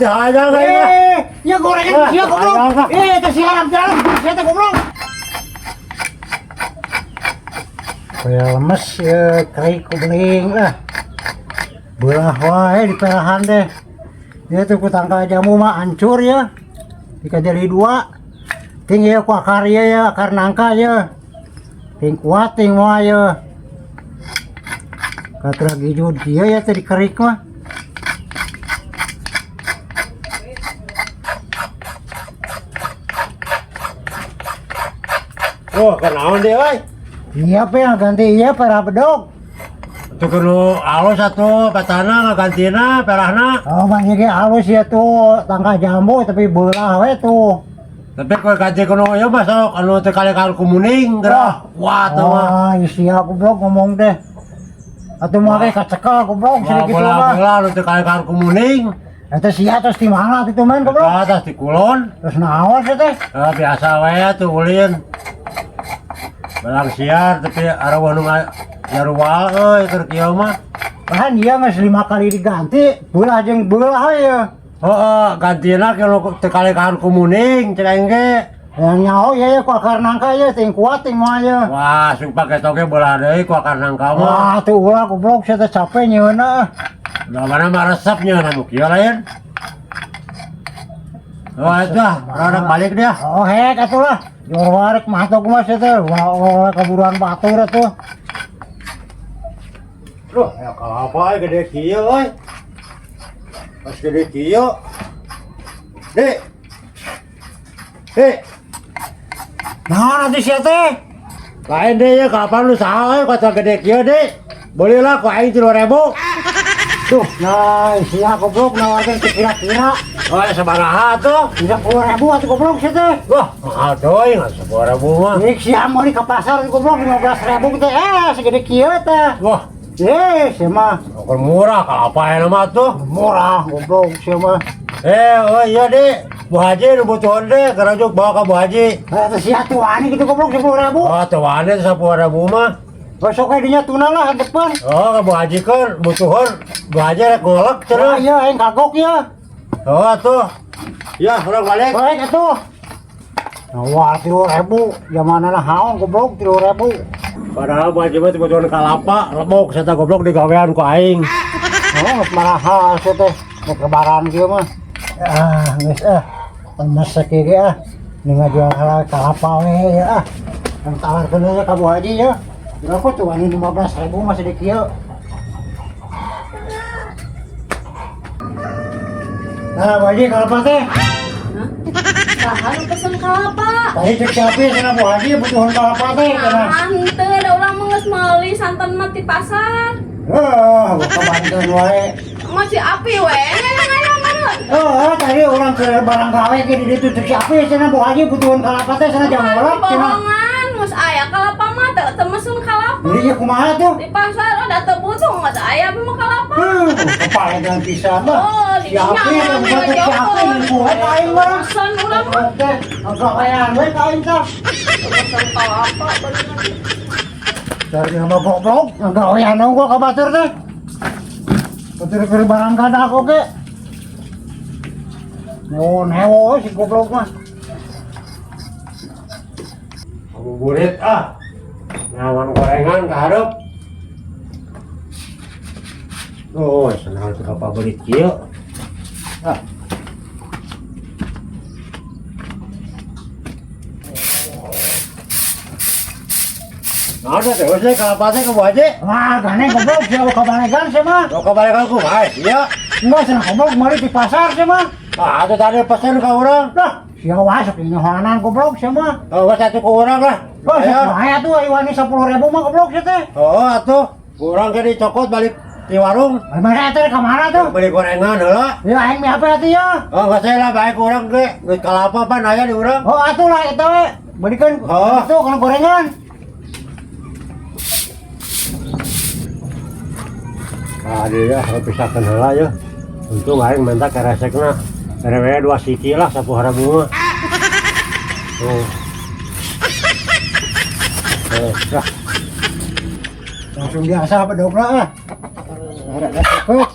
teu hayang aing mah. Eh, ya gorengan sia goblok. Hayang mah. Eh, teh sia haram jalan, sia teh goblok. Kayak lemes ya, kerik kubeling lah. Belah wae di perahan deh. Ya tuh ku tangkal jamu mah hancur ya. Dikajali dua. Ting ya ku akar ya, ya akar nangka ya. Ting kuat ting mah ya. Kata gijud kieu ya teh dikerik mah. Oh, kenaon dia euy? Iya pe ganti iya perah bedog. Tuh kudu alus atuh petana ngagantina perahna. Oh banyak ge halus ya tuh tangkal jambu tapi belah we tuh. Tapi kalau ganti kudu ieu mah sok anu teu kali-kali kumuning geura. Kuat tuh mah. Wah, sia goblok ngomong deh. Atuh mah ge kacekel goblok sedikit mah. Bola-bola anu teu kali-kali kumuning. Eta sia terus di mana itu men goblok? Ke atas di kulon. Terus naon sih teh? Ah, biasa wae tuh ulin. Balang siar tapi arwah nu nyarual euy keur kieu mah. Bahan iya geus 5 kali diganti, belah jeung belah ya. Heeh, gantina kalau teu kali-kali kumuning cek aing ge. Yang nyaho ya ya ku akar nangka ya ting kuat ting mah ya. Wah, sumpah pake toge belah deui ku akar nangka mah. Wah, tuh ulah goblok sia teh capek nyieunna. Udah mana mah resep nya nu kieu lain. Wah, itu ah, orang balik dia. Oh, hek atuh lah. Jor warek mah atuh kumaha sia teh. Wah, wah, kaburuan batur atuh. Loh, ya kalapa gede kieu euy. Pas gede kieu. Dek. Dek. Naon atuh sia teh? Lain deh ya kapan lu saha euy kota gede kieu, Dek. Bolehlah ku aing 3.000. Tuh, nah sia goblok nawarkeun teu kira-kira. Oh, sabaraha tuh? 30.000 atuh goblok sia teh. Wah, mahal deui ngan 10.000 mah. Ini sia meuli ka pasar goblok 15.000 teh. Eh, segede kieu teh. Wah, Eh, sia mah ukur murah kalapa aya mah tuh. murah goblok sia mah. Eh, oh iya Dek. Bu Haji nu butuhan deh, kerajuk bawa ke Bu Haji. Eh, teh sia tuh wani gitu goblok 10.000. Oh, teu wani 10.000 mah. Besok dinya tuna lah depan. Oh, ke Bu Haji kan butuhan. Bu Haji rek ngolek Wah, cenah. iya aing kagok ya. Oh, tuh. Ya, urang balik. Baik atuh. Nawar 3.000, zamanana haong goblok 3.000. Padahal Bu Haji mah butuhan kalapa, rebok serta goblok digawean ku aing. Oh, geus marahal sia teh. Rek lebaran kieu mah. Ah, geus ah. Lemes sakieu ge ah. Ini ngajual halal kalapa we ya ah. Yang tawarkeun we ka Bu Haji ya. Berapa tuh wani 15.000 masih di kieu. Nah, Bu Haji kalapa teh. Saha nu pesen kalapa? Tadi cek siapa cenah Bu Haji butuhan kalapa teh cenah. Nah, henteu da urang mah geus meuli santan mah ti pasar. Eh, kebanten wae. Masih api we, nya meureun. Oh, tadi orang ke barang gawe ke di ditu cek siapa cenah Bu Haji butuhan kalapa teh cenah jam ngolok cenah. Bohongan, geus aya kalapa mah teu teu mesen kalapa. Jadi ya kumaha tuh? Di pasar udah teu butuh geus aya mah kalapa. Kepala dengan pisan lah. Oh, di Siapa dinya yang mah buat siapa yang buat aing mah? Pesen urang mah. Teh, gawean we ka aing tah. Pesen kalapa bener. Dari nama goblok, gawean gua ka batur teh. Batur keur barang kadak oge. Nyewo newo si goblok mah. Ngabuburit ah. Nyaman gorengan ka hareup. Oh, senang tuh kapal berit kieu. Ah. Nah, udah terus deh, kalapa teh ke Bu Haji. Wah, gane goblok sia kabalegan sia mah. Lo kabalegan kumaha sia? Enggak cenah goblok meuli di pasar sia mah. Ah, atuh tadi pesen ka urang. Lah, sia wae sok nyohonan goblok sia mah. Oh, geus atuh ku urang lah. Oh, Ayo. sia atuh ayo wani 10.000 mah goblok sia teh. Oh, atuh. Urang ge dicokot balik di warung. Mana teh ka mana tuh? Beli gorengan heula. Ya aing mie apa atuh ya? Oh, geus lah baik urang ge. Geus kalapa pan aya di urang. Oh, atuh lah eta we. Belikan Oh. tuh kana gorengan. Ah, dia harus pisahkan heula ya. Untung aing minta keresekna. Rewe 2 siki lah 10.000 mah. Tuh. Dah. Langsung biasa apa dogna ah. Ada cukup.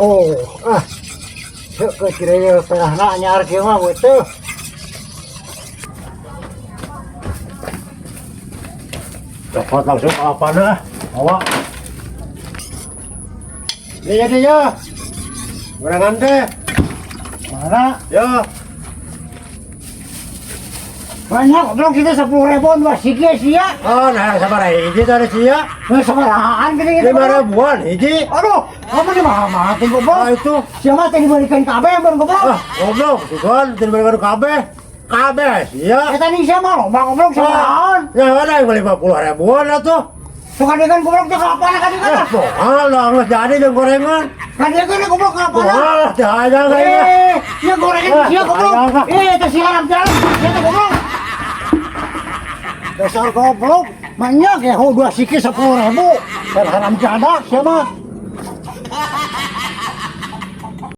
Oh, ah. Cek ke kira ya perahna anyar kieu mah teu. Cokot langsung ke lapangan ah. Bawa. Iya, iya, iya. Gorengan teh. Mana? Ya. Banyak goblok kita 10 ribuan dua siki sia. Oh, nah sabar hiji tadi sia. Eh, sabarahaan gini gitu. 5 ribuan hiji. Aduh, kamu di mahal-mahal teh goblok. Ah, itu. Siapa teh dibalikan kabeh mun goblok. Ah, goblok, bukan dibalikan kabeh. Kabeh sia. Eta nih siapa loba goblok sabarahaan. Ya ada yang 50 ribuan atuh. Suka dengan goblok teh kalapana ka dieu Eh, moal lah geus jadi jeung gorengan. Ka dieu geus goblok kalapana. Moal teh aja kayaknya. Eh, ya gorengan Ah, sia goblok. ayam, ah. Eh, eta si haram jalan, sia teh goblok. Dasar goblok, banyak ya, oh, dua siki 10 ribu. Dasar haram jadah, siapa?